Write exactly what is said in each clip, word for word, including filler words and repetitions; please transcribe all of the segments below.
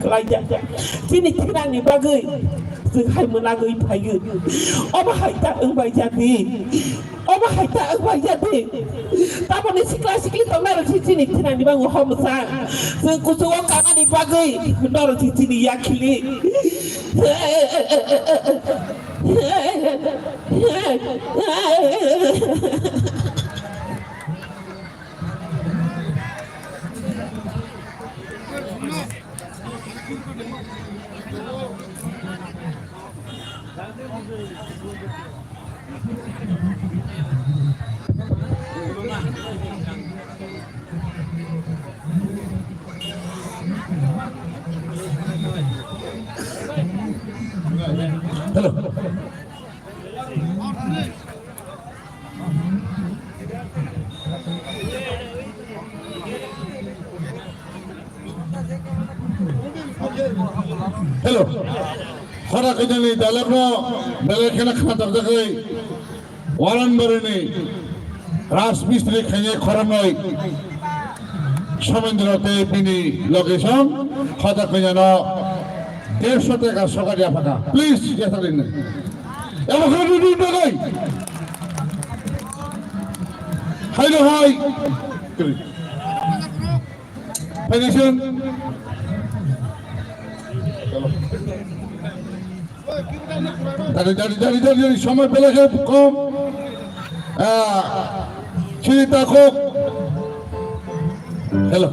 khlaijak. Chini thinangni bagwi chwng hai mwnagwi phaio. Omo hai ta wngbai jadi. Omo hai ta wngbai jadi. Tamoni sikla sikli tongnai rok si chini thinangni bagwi hom sa. Chwng kuchugo kanani bagwi norok si chini yakhili. Hello. Hello. Khora kaijakni dialogue no belai kheno khna tokjagwi Waranbarini Rajmistri khainai khoroknwi Somendro tei bini location khota kaijakno dersho taka sokari aphaka. Please, jesarinai. Abo khoroknwi bagwi. Hai ro hai. Phainaising. Dari, dari, dari, dari, dari, somoi belai khe kom. Ah, chini takhuk. Hello.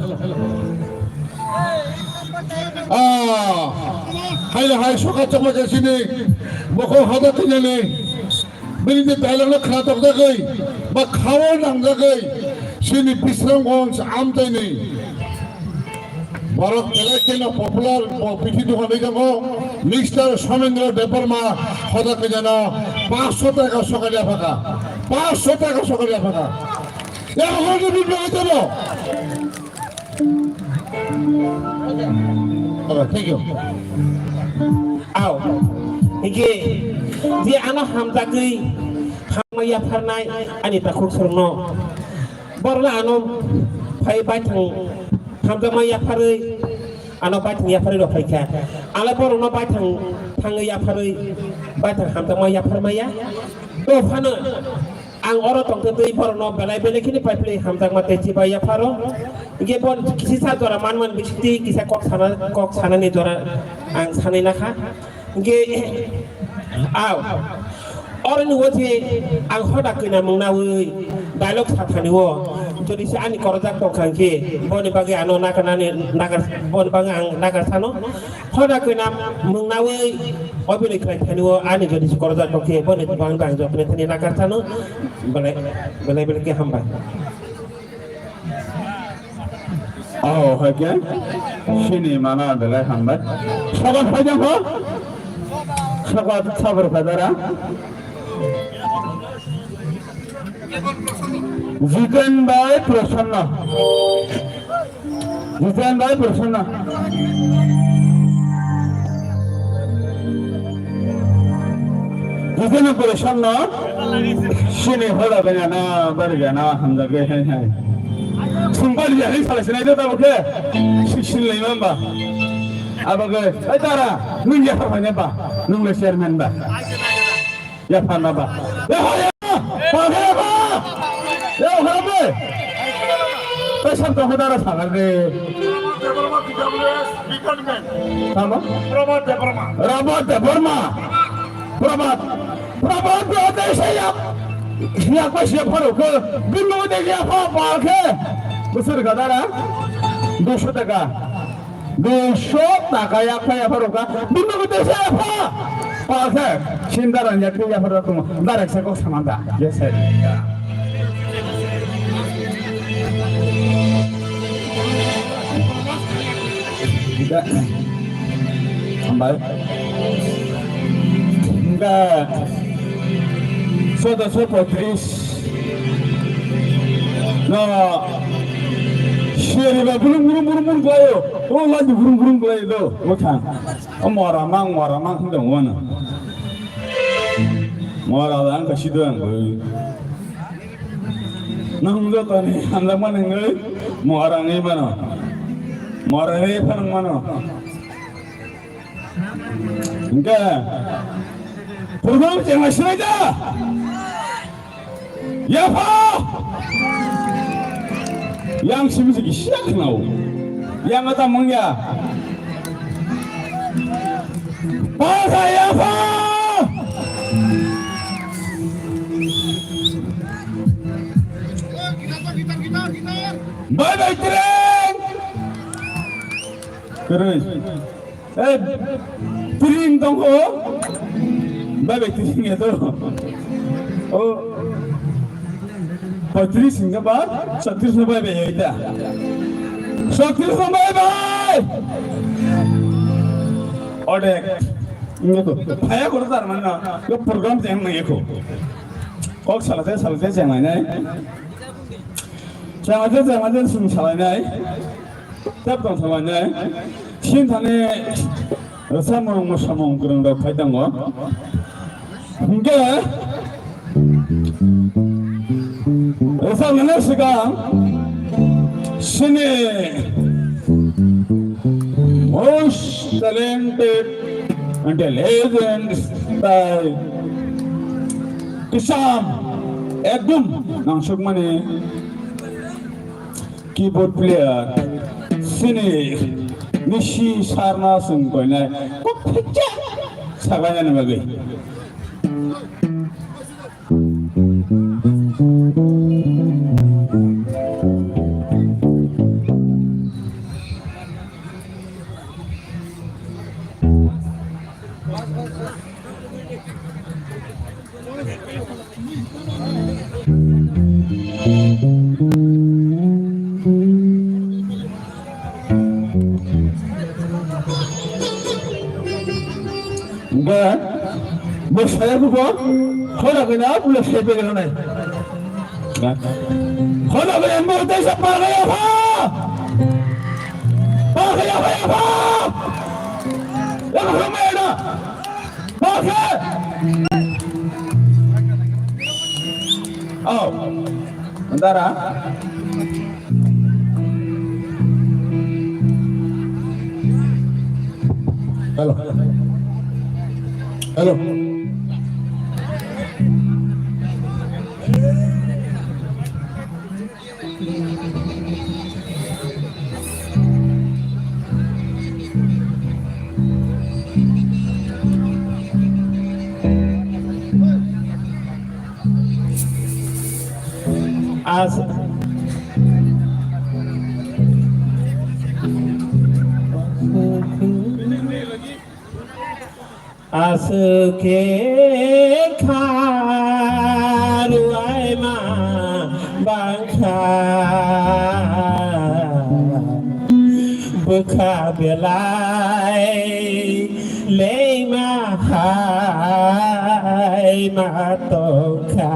Ah, hai, hai, soka chokma khe chini. Bokong hada kaijakni. Bini je dialogue no khna tokjagwi ba khao nangjagwi chini Bisramganj amchaini borok belai kheno popular bo bithi dogan ri tongo Mister Somendro Debbarma hoda kaijakno paanch sho taka sokari aphaka, paanch sho taka sokari aphaka. Yago hono biblo aitabo. Oh, thank you. Aw, hingke je ano hamjagwi hamma yapharnai ani takhuk sorokno, borokno ano phai baithang hamjakma yapharwi ano baithang yapharwi rok phaikha. Ala borokno baithang thangwi yapharwi baithang hamjakma yapharmaya. Bo phano Ang oro tongtwtwi borokno belai belai kheno paiphilwi hamjakma tei chibai yapharo. Hingke bo kisa jora manmani bisingtwi kisa kok sana, kok sanani jora ang sanwi nakha. Hingke, aw, oroni o je ang hoda kwnamung nawi dialogue sathani o, jodi se ani korojak tongkha hingke boni bagwi ano nakarnani, nakar, boni bagwi ang nakar sano. Hoda kwnam mung nawi obini khlai thani o ani jodi si korojak tongkhe boni bang bang jopni thani nakar sano belai belai belai khe hambai. Oh, hai khe sini mana belai hambai. Sabar phai jang ho. Sabar sabar phai dara. Jiten bai Prasanna. Jiten bai Prasanna. Jiten Prasanna. Sini hoda bena na bari bena hamjak ge hai hai. Sumpah dia ni salah sini itu tahu ke? Sisin lima ba. Apa ke? Eh tara, nung ya apa ba? Nung le chairman ba. Ya pharna ba. Ya ha ya. Pharna ba. Ya pharna ba. Kaisa to hodara sagar de. Debbarma D W S department. Tamo? Prabhat Debbarma. Prabhat Debbarma. Prabhat. Prabhat de de se ya. Ya ko se pharo ko. Bino de ya pha ba ke. Busur gadara. Dusho taka. Dusho taka ya pha ya pharo ka. Bino de se ya pha. Pha khe, sindaran yakni yaphar rok tongo. Direct se kok samanta. Yes, sir. Hambai. Hingkha, sodosho poitris. No, siyari ba bulung, bulung, bulung, bulung khlaio. O lagi bulung, bulung khlaio do, bwthang. O mora mang, mora mang hwnwi tongo ano. Mora da ang kasi do ang bwrwi. Nang jotoni hamjakmani hwnwi mora wngwi mano. Mora wngwi phano mano. Hingke program chengla sinai da. Yapha! Yang simi se kisiya khnao. Yang ata mangya. Palsa yapha! Bye bye, train! Kerei. Eh, tring tongkho. Bai bai tring ya to. Oh. Poitris hingga ba, chotris no bai bai ya ita. Chotris no bai bai. Odek. Inge to. Phaya koro tar mana. Yo program jeng na yeko. Kok salate salate jeng nai nai. Jeng nai jeng nai sung salai nai. Tep tong salai nai. Sin thani Rwchapmung mwsamung kwrwng rok phai tongo. Hwnkhe rwchapnani swkang chini most talented and the legend style kwcham ekdom nangsukmani keyboard player chini Nishi Sarna chwng koinai kok phikya sabainani bagwi. Hingke bo saya bubo khora kena pulo sepe kena nai. Khora kena mo tei sa pa kaya pa. Pa kaya pa ya pa. Ya pa ma ya na. Bakhe! Oh, antara. Hello. Hello. As Aswk khe kha rwui ma bang kha, bwkha belai leima hai ma tong kha.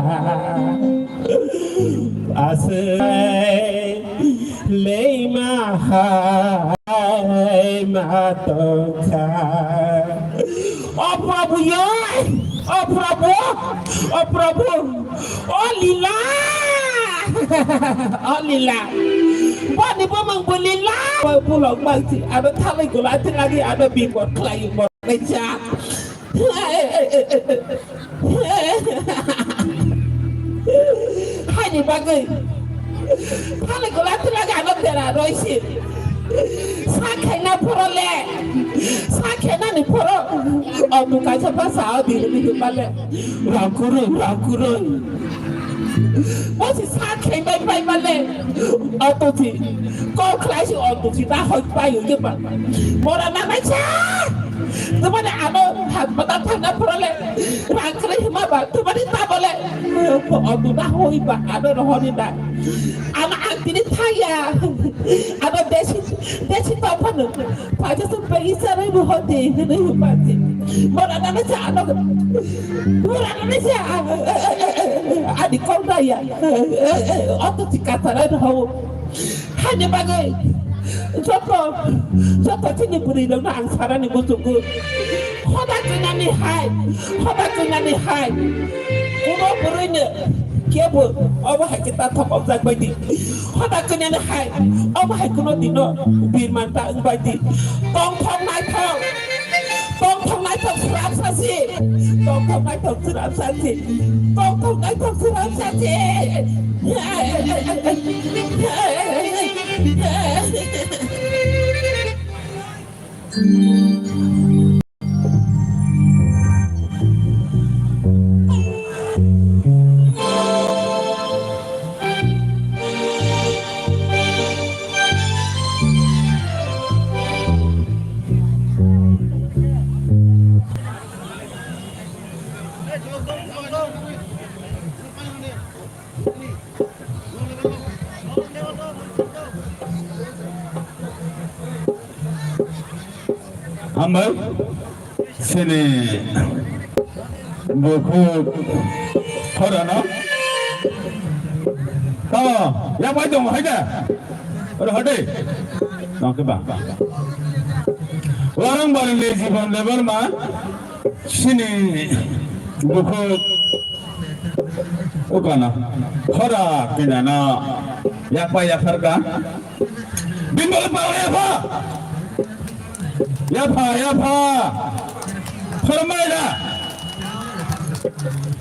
Aswk leima hai ma tong kha. O Prabhu yo, o Prabhu, o Prabhu, o Lila, o Lila. Boni bumung bo Lila. Bo pulok bangsi, ano thalai gula thilagi, ano bimor khlai mor naisa. Haini bagwi. Thani gula thila gano tera roisi. Sa khaina phoro le. Sa khaina ni phoro. O duka sa pa sa o diri ni bale. Rakuroi, rakuroi. Bosi sa khaimai pai bale. O to thi. Ko khlai si o to thi na hoi pai yo ke ba. Mora na na cha. Tumani ano hak mata thangna phoro le. Rang kre hima ba, tumani ta bole. O duda hoi ba, ano rohoni da. Ano ang tini thaya. Ano desi, desi ta phano. Paja sun pe isa re rohoni, hini hima ti. Mora na na cha ano. Mora na na cha. Ani kong da ya. Oto ti kata re roho. Haini bagwi joto, joto chini bwrwi rokno ang sanani muchungo. Hoda kwnani hai, hoda kwnani hai. Kuno bwrwino kebo obo hai khe ta thok objak bai di. Hoda kwnani hai, obo hai kuno dino birman ta wng bai di. Tongthok naithok. Tongthoknai tongthwrap sasi. Tongthoknai tongthwrap sasi. Hambai, sini bukhuk horano. Tamo, yang bai tong hai da. Oro hade. Nang ke ba. Warang barang le jiban lebar ma. Sini bukhuk ukana hora kinana yakpa yakharka. Bimbal pa yakpa yakpa yakpa. Khormaida.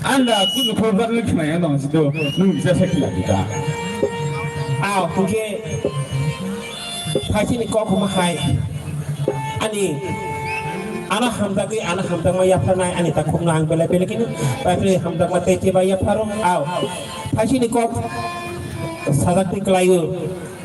Anda kudu khorbar ni khna yang dong situ nung bisa sakila kita. Aw, oke. Phaisini kok huma hai. Ani, ano hamjagwi, ano hamjakma yapharnai, ani takhukno ang belai belai kheno, bai belai hamjakma tei tei bai yapharo, aw. Phaisini kok sajak twi kwlaio,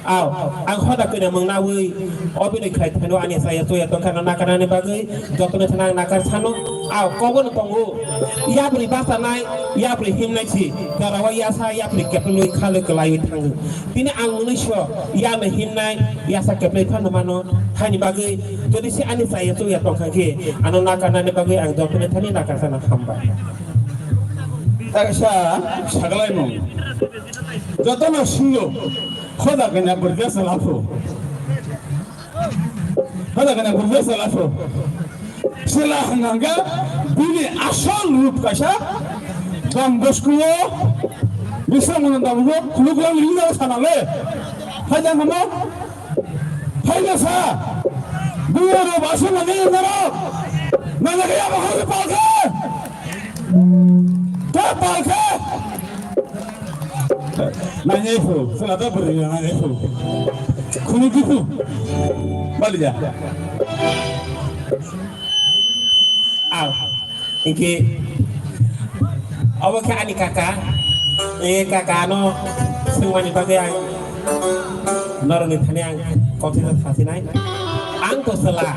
aw. Ang hoda kwna mung nawi, obinoi khlai thano ani saya chuya tongkha na nakarnani bagwi, jotono thana ang nakar sano, aw, kobono tongo. Yapri basanai, yapri himnai si, jora o yasa, yapri keplwi khalwi kwlaiwi thango. Tini ang mwnwi so, yano himnai, yasa keplwi phano mano, haini bagwi, jodi se ani chaya chuya tongkha khe, ano nakarnani bagwi ang jotono thani nakar sana hambai. Taksa sakalaimung. Jotono sungo, khoda kanya burja salapo. Hada kana burja sala so. Sila hanganga bini asol rup kaisa. Don Bosco o bisa mano dabu khuluk lang lila sana le. Haja hama. Haja sa. Buya ro basu mani naro. Nana kaya bahar palka. Ta palka. Nanya ipo, sila ta beri nanya ipo. Kuni kipu. Bali ya. Aw. Iki. Obo khe ani kaka. E kaka no sengmani bagwi ang norokni thani ang kothai ta thasinai. Ang to sela.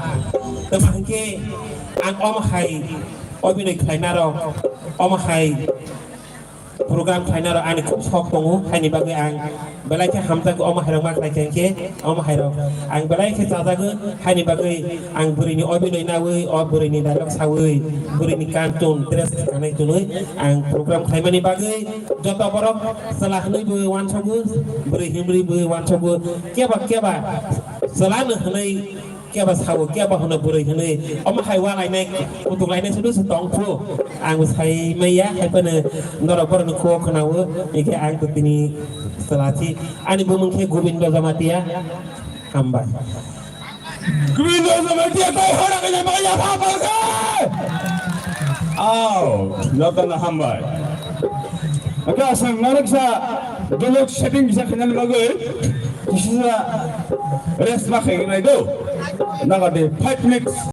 Tama hingke ang omo hai obinoi khlainarok, omo hai program khlainarok ani khub sok tongo, haini bagwi ang belai khe hamjak omo hairok ma khlai khe, khe omo hairok ang belai khe chajago, haini bagwi ang bwrwini obinoi nawi, o bwrwini dialogue sawi, bwrwini cartoon dress kanai tunwi ang program khlaimani bagwi joto borok chwla hwnwi bo uansogo, bwrwi hwnwi bo uansogo, keba keba chwla no hwnwi keba sabo, keba hwnwi bwrwi hwnwi, omo hai wa lainai, kutuk lainai se se tong phu. Ang bo sai maya, hai phano norok borok ni kok khnawo, hingke ang to tini salasi. Ani bumung khe Gobindo Jamatia. Hambai. Gobindo Jamatia tai hora kanya maya pha pha khe. Aw, jotono hambai. Oke, asal nariksa dolok setting bisa khenani bagwi. Kisa rest ma khainai do. Nagade five minutes.